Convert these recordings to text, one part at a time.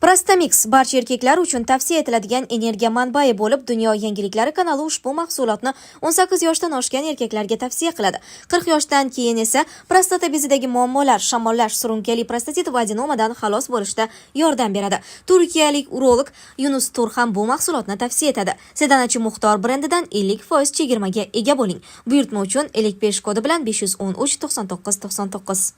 Prostamix barcha erkaklar uchun tavsiya etiladigan energiya manbai bo'lib, Dunyo yangiliklari kanali ushbu mahsulotni 18 yoshdan oshgan erkaklarga tavsiya qiladi. 40 yoshdan keyin esa prostata bezidagi muammolar, shamollash, surunkali prostatit va adenomadan xalos bo'lishda yordam beradi. Turkiyalik urolog Yunus Turhan bu mahsulotni tavsiya etadi. Sedanachi Muxtor brendidan 50% chegirmaga ega bo'ling. Buyurtma uchun 55 kodi bilan 513 99 99.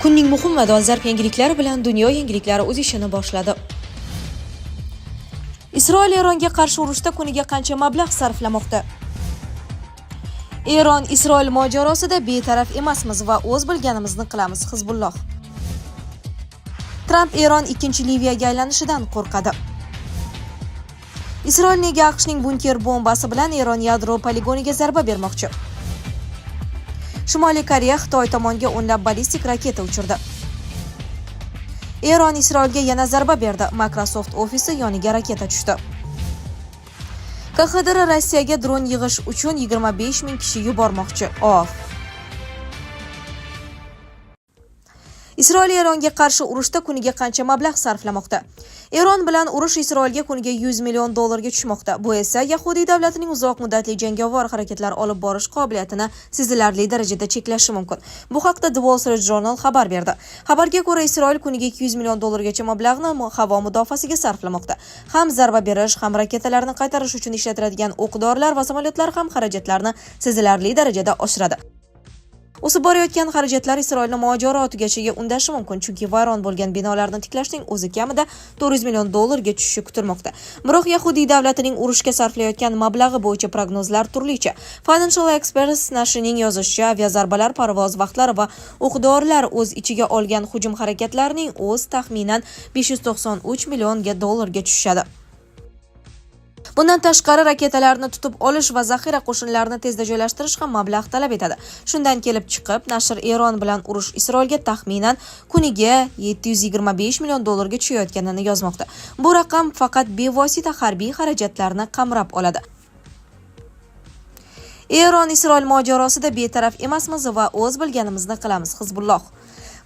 Kunning muhim va dolzarb yangiliklari bilan Dunyo yangiliklari o'z ishini boshladi. Isroil Eronga qarshi urushda kuniga qancha mablag' sarflamoqda? Eron Isroil mojarosida betaraf emasmiz va o'z bilganimizni qilamiz Hizbulloh. Tramp Eron ikkinchi Liviyaga aylanishidan qo'rqadi. Isroil nega AQShning bunker bombasi bilan Eron yadro poligoniga zarba bermoqchi? Shimoliy Koreya Xitoy tomonga o'nlab ballistik raketa uchirdi. Eron Isroilga yana zarba berdi. Microsoft ofisi yoniga raketa tushdi. KXDR Rossiyaga dron yig'ish uchun 25 ming kishi yubormoqchi. OAV. Isroil Eronga qarshi urushda kuniga qancha mablag' sarflamoqda? Eron bilan urush Isroilga kuniga 100 million dollarga tushmoqda. Bu esa Yahudiy davlatining uzoq muddatli jangovar harakatlar olib borish qobiliyatini sezilarli darajada cheklashi mumkin. Bu haqda The Wall Street Journal xabar berdi. Xabarga ko'ra, Isroil kuniga 200 million dollargacha mablag'ni havo mudofaasiga sarflamoqda. Ham zarba berish, ham raketalarni qaytarish uchun ishlatiladigan o'q-dorilar va samolyotlar ham xarajatlarni sezilarli darajada oshiradi. O'sib borayotgan xarajatlar Isroilni mojaro tugashiga undashi mumkin, chunki vayron bo'lgan binolarni tiklashning o'zi kamida 400 million dollarga tushishi kutilmoqda. Biroq Yahudiy davlatining urushga sarflayotgan mablag'i bo'yicha prognozlar turlicha. Financial Express nashrining yozishicha, aviazarbalar, parvoz vaqtlari va o'q-dorilar o'z ichiga olgan hujum harakatlarining o'z taxminan 593 million dollarga tushadi. Bundan tashqari, raketalarni tutib olish va zaxira qo'shinlarini tezda joylashtirish ham mablag' talab etadi. Shundan kelib chiqib, nashr Eron bilan urush Isroilga taxminan kuniga 725 million dollarga tushayotganini yozmoqda. Bu raqam faqat bevosita harbiy xarajatlarni qamrab oladi. Eron Isroil mojarosida betaraf emasmiz va o'z bilganimizni qilamiz Hizbulloh.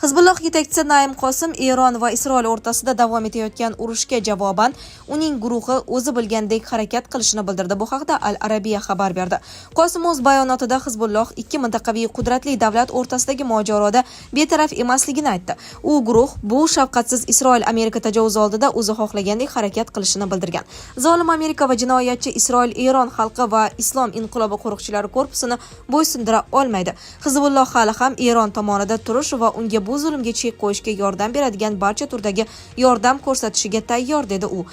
Hizbulloh yetakchisi Naim Qosim Eron va Isroil o'rtasida davom etayotgan urushga javoban uning guruhi o'zi bilgandek harakat qilishini bildirdi. Bu haqda Al Arabiya xabar berdi. Qosim o'z bayonotida Hizbulloh ikki mintaqaviy qudratli davlat o'rtasidagi mojaroda betaraf emasligini aytdi. U guruh bu shafqatsiz Isroil Amerika tajovuzi oldida o'zi xohlagandek harakat qilishini bildirgan. Zolim Amerika va jinoyatchi Isroil Eron xalqi va Islom inqilobi qo'riqchilari korpusini bo'ysundira olmaydi. Hizbulloh hali ham Eron tomonida turish va unga bu zulmga chek qo'yishga yordam beradigan barcha turdagi yordam ko'rsatishiga tayyor, dedi u.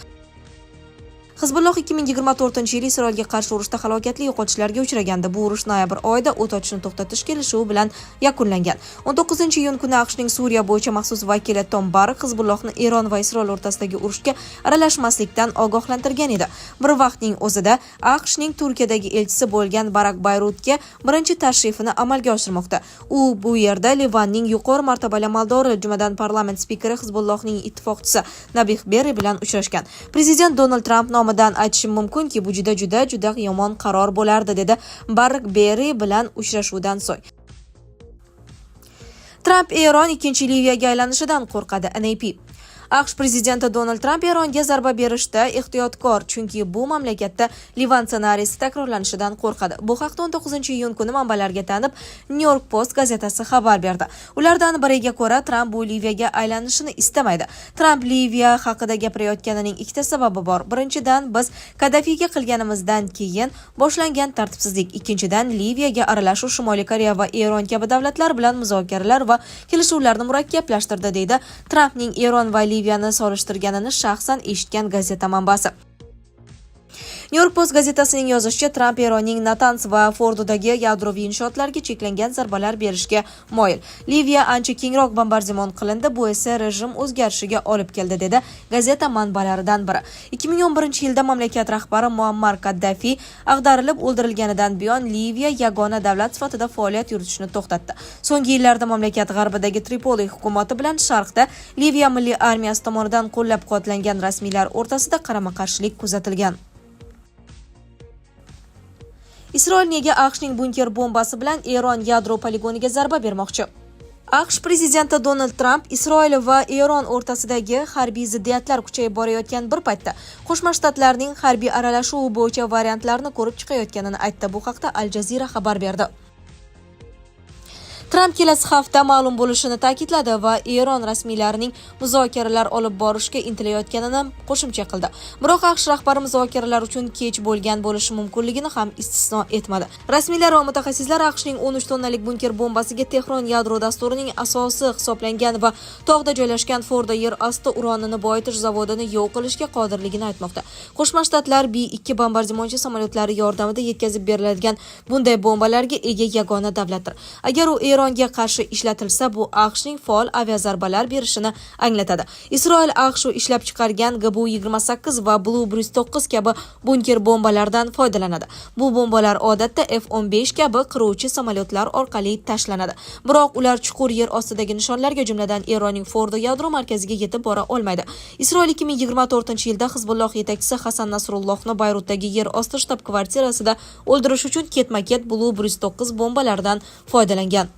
Hizbulloh 2024-yil Isroilga qarshi urushda halokatli yo'qotishlarga uchragandi. Bu urush noyabr oyida o't ochishni to'xtatish kelishuvi bilan yakunlangan. 19-iyun kuni AQShning Suriya bo'yicha maxsus vakili Tom Barrack Hizbullohni Eron va Isroil o'rtasidagi urushga aralashmaslikdan ogohlantirgan edi. Bir vaqtning o'zida AQShning Turkiyadagi elchisi bo'lgan Barak Bayrutga birinchi tashrifini amalga oshirmoqda. U bu yerda Livanning yuqori martabali amaldori, jumladan parlament spikeri Hizbullohning ittifoqchisi Nabih Berri bilan uchrashgan. Prezident Donald Tramp nomidan aytishim mumkinki, bu juda juda juda yomon qaror bo'lardi, dedi Barak Berri bilan uchrashuvdan so'ng. Tramp Eron ikkinchi Liviyaga aylanishidan qo'rqadi NAP. AQSh prezidenti Donald Tramp Eronga zarba berishda ehtiyotkor, chunki bu mamlakatda Livan ssenariysi takrorlanishidan qo'rqadi. Bu haqda 19-iyun kuni manbalarga tayanib New York Post gazetasi xabar berdi. Ulardan biriga ko'ra, Tramp bu Liviyaga aylanishini istamaydi. Tramp Liviya haqida gapirayotganining ikkita sababi bor. Birinchidan, biz Kaddafiyga qilganimizdan keyin boshlangan tartibsizlik. Ikkinchidan, Liviyaga aralashuv Shimoliy Koreya va Eron kabi davlatlar bilan muzokaralar va kelishuvlarni murakkablashtirdi, deydi Trampning Eron va Liviyani solishtirganini shaxsan eshitgan gazeta manbasi. New York Post gazetasining yozishicha, Tramp Eronning Natanz va Fordodagi yadroviy inshootlarga cheklangan zarbalar berishga moyil. Liviya ancha kengroq bombardimon qilindi, bu esa rejim o'zgarishiga olib keldi, dedi gazeta manbalaridan biri. 2011-yilda mamlakat rahbari Muammar Kaddafi ag'darilib o'ldirilganidan buyon Liviya yagona davlat sifatida faoliyat yuritishni to'xtatdi. So'nggi yillarda mamlakat g'arbidagi Tripoli hukumati bilan sharqda Liviya milliy armiyasi tomonidan qo'llab-quvvatlangan rasmiylar o'rtasida qarama-qarshilik kuzatilgan. Isroil nega AQShning bunker bombasi bilan Eron yadro poligoniga zarba bermoqchi? AQSh prezidenti Donald Tramp Isroil va Eron o'rtasidagi harbiy ziddiyatlar kuchayib borayotgan bir paytda Qo'shma Shtatlarning harbiy aralashuvi bo'yicha variantlarni ko'rib chiqayotganini aytdi. Bu haqda Al Jazeera xabar berdi. Tramp kelasi hafta ma'lum bo'lishini ta'kidladi va Eron rasmiylarining muzokaralar olib borishga intilayotganini qo'shimcha qildi. Biroq AQSh rahbari muzokaralar uchun kech bo'lgan bo'lishi mumkinligini ham istisno etmadi. Rasmiylar va mutaxassislar AQShning 13 tonnalik bunker bombasiga Tehron yadro dasturining asosi hisoblangan va tog'da joylashgan Fordo yer osti uranini boyitish zavodini yo'q qilishga qodirligini aytmoqda. Qo'shma Shtatlar B-2 bombardimonchi samolyotlari yordamida yetkazib beriladigan bunday bombalarga ega yagona davlatdir. Agar u Eronga qarshi ishlatilsa, bu AQShning faol aviazarbalar berishini anglatadi. Isroil AQSh ishlab chiqargan GBU-28 va Blue 109 kabi bunker bombalardan foydalanadi. Bu bombalar odatda F-15 kabi qiruvchi samolyotlar orqali tashlanadi. Biroq ular chuqur yer ostidagi nishonlarga, jumladan Eronning Fordo yadro markaziga yetib bora olmaydi. Isroil 2024-yilda Hizbulloh yetakchisi Hasan Nasrullohni Bayrutdagi yer osti shtab kvartirasida o'ldirish uchun ketma-ket Blue 109 bombalaridan foydalangan.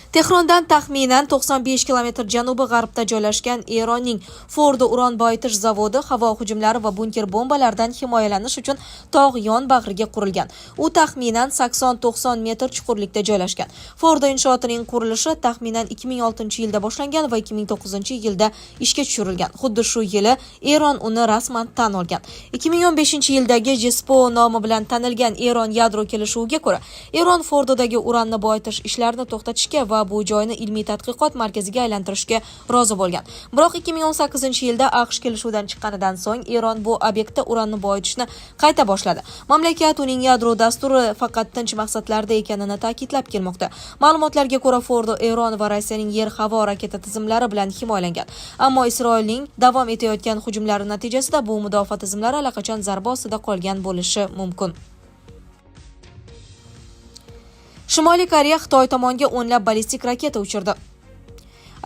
Tehrondan taxminan 95 kilometr janubi g'arbda joylashgan Eronning Fordo uran boyitish zavodi havo hujumlari va bunker bombalaridan himoyalanish uchun tog' yon bag'riga qurilgan. U taxminan 80-90 metr chuqurlikda joylashgan. Fordo inshootining qurilishi taxminan 2006-yilda boshlangan va 2009-yilda ishga tushirilgan. Xuddi shu yili Eron uni rasman tan olgan. 2015-yildagi JCPOA nomi bilan tanilgan Eron yadro kelishuviga ko'ra, Eron Fordodagi uranni boyitish ishlarini to'xtatishga va bu joyni ilmiy tadqiqot markaziga aylantirishga rozi bo'lgan. Biroq 2018-yilda AQSh kelishuvdan chiqqanidan so'ng Eron bu obyektda uranni boyitishni qayta boshladi. Mamlakat uning yadro dasturi faqat tinch maqsadlarda ekanini ta'kidlab kelmoqda. Ma'lumotlarga ko'ra, Fordo Eron va Rossiyaning yer-havo raketa tizimlari bilan himoyalangan. Ammo Isroilning davom etayotgan hujumlari natijasida bu mudofaa tizimlari allaqachon zarba ostida qolgan bo'lishi mumkin. Shimoliy Koreya Xitoy tomonga o'nlab ballistik raketa uchirdi.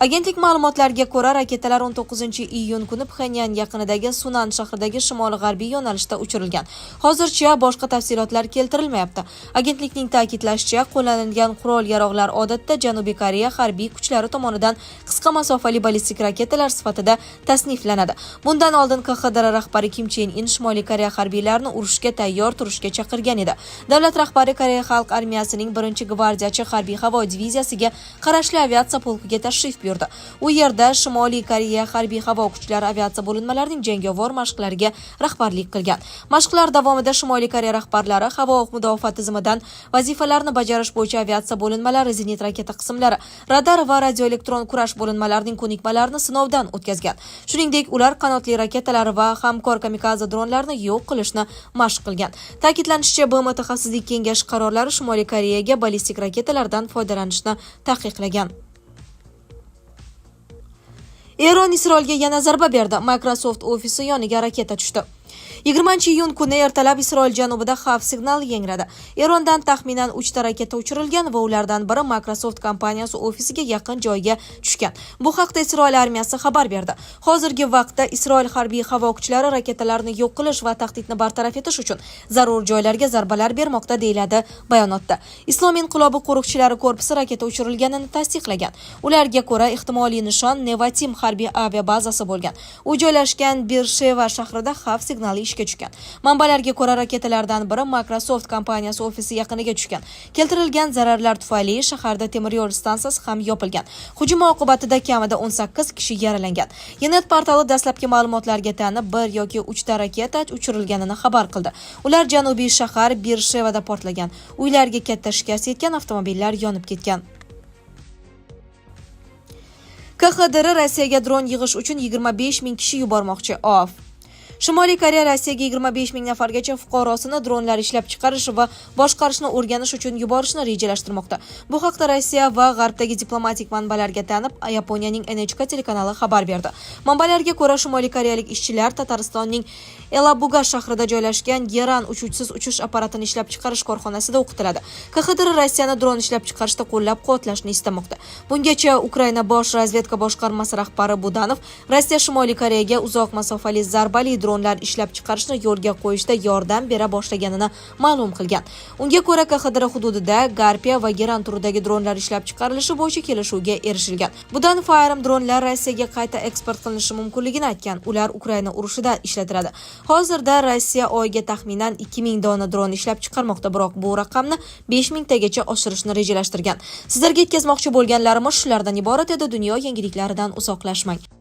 Agentlik ma'lumotlariga ko'ra, raketalar 19-iyun kuni Pxenyan yaqinidagi Sunan shahridagi shimoli-g'arbiy yo'nalishda uchirilgan. Hozircha boshqa tafsilotlar keltirilmayapti. Agentlikning ta'kidlashicha, qo'llanilgan qurol-yarog'lar odatda Janubiy Koreya harbiy kuchlari tomonidan qisqa masofali ballistik raketalar sifatida tasniflanadi. Bundan oldin KXDR rahbari Kim Chen In Shimoliy Koreya harbiylarini urushga tayyor turishga chaqirgan edi. Davlat rahbari Koreya xalq armiyasining 1-gvardiyachi harbiy havo diviziyasiga qarashli aviatsiya polkiga tashrif buyurdi. U yerda Shimoliy Koreya harbiy havo kuchlari aviatsiya bo'linmalarining jangovar mashqlariga rahbarlik qilgan. Mashqlar davomida Shimoliy Koreya rahbarlari havo mudofaa tizimidan vazifalarni bajarish bo'yicha aviatsiya bo'linmalari, zenit raketa qismlari, radar va radioelektron kurash bo'linmalarining ko'nikmalarini sinovdan o'tkazgan. Shuningdek, ular qanotli raketalar va hamkor kamikaze dronlarni yo'q qilishni mashq qilgan. Ta'kidlanishicha, BMT Xavfsizlik kengashi qarorlari Shimoliy Koreyaga ballistik raketalardan foydalanishni taqiqlagan. Eron Isroilga yana zarba berdi. Microsoft ofisi yoniga raketa tushdi. 20-iyun kuni ertalab Isroil janubida xavf signali yangradi. Erondan taxminan 3 ta raketa uchirilgan va ulardan biri Microsoft kompaniyasi ofisiga yaqin joyga tushgan. Bu haqda Isroil armiyasi xabar berdi. Hozirgi vaqtda Isroil harbiy havo kuchlari raketalarni yo'q qilish va tahdidni bartaraf etish uchun zarur joylarga zarbalar bermoqda, deyiladi bayonotda. Islom inqilobi qo'riqchilari korpusi raketa uchirilganini tasdiqlagan. Ularga ko'ra, ehtimoliy nishon Nevatim harbiy aviabazasi bo'lgan. U joylashgan Birsheva shahrida xavf signali ishga tushgan. Manbalarga ko'ra, raketalardan biri Microsoft kompaniyasi ofisi yaqiniga tushgan. Keltirilgan zararlar tufayli shaharda temiryo'l stansiyasi ham yopilgan. Hujum oqibatida kamida 18 kishi yaralangan. Ynet portali dastlabki ma'lumotlarga tayanib bir yoki uchta raketa uchirilganini xabar qildi. Ular janubiy shahar Birshevada portlagan. Uylarga katta shikast yetgan, avtomobillar yonib ketgan. KXDR Rossiyaga dron yig'ish uchun 25 ming kishi yubormoqchi. OAV. Shimoliy Koreya Rossiyaga 25 ming nafargacha fuqarosini dronlar ishlab chiqarish va boshqarishni o'rganish uchun yuborishni rejalashtirmoqda. Bu haqda Rossiya va G'arbdagi diplomatik manbalarga tayanib Yaponiyaning NHK telekanali xabar berdi. Manbalarga ko'ra, Shimoliy koreyalik ishchilar Tataristonning Elabuga shahrida joylashgan Geran uchuvchisiz uchish apparatini ishlab chiqarish korxonasida o'qitiladi. KXDR Rossiyani dron ishlab chiqarishda qo'llab-quvvatlashni istamoqda. Bungacha Ukraina bosh razvedka boshqarmasi rahbari Budanov Rossiya Shimoliy Koreyaga uzoq masofali zarbali dronlar ishlab chiqarishni yo'lga qo'yishda yordam bera boshlaganini ma'lum qilgan. Unga ko'ra, KXDR hududida Garpiya va Geran turidagi dronlar ishlab chiqarilishi bo'yicha kelishuvga erishilgan. Budanov ayrim dronlar Rossiyaga qayta eksport qilinishi mumkinligini aytgan. Ular Ukraina urushida ishlatiladi. Hozirda Rossiya oyiga taxminan 2000 dona dron ishlab chiqarmoqda, biroq bu raqamni 5000 tagacha oshirishni rejalashtirgan. Sizlarga yetkazmoqchi bo'lganlarimiz shulardan iborat edi. Dunyo yangiliklaridan uzoqlashmang.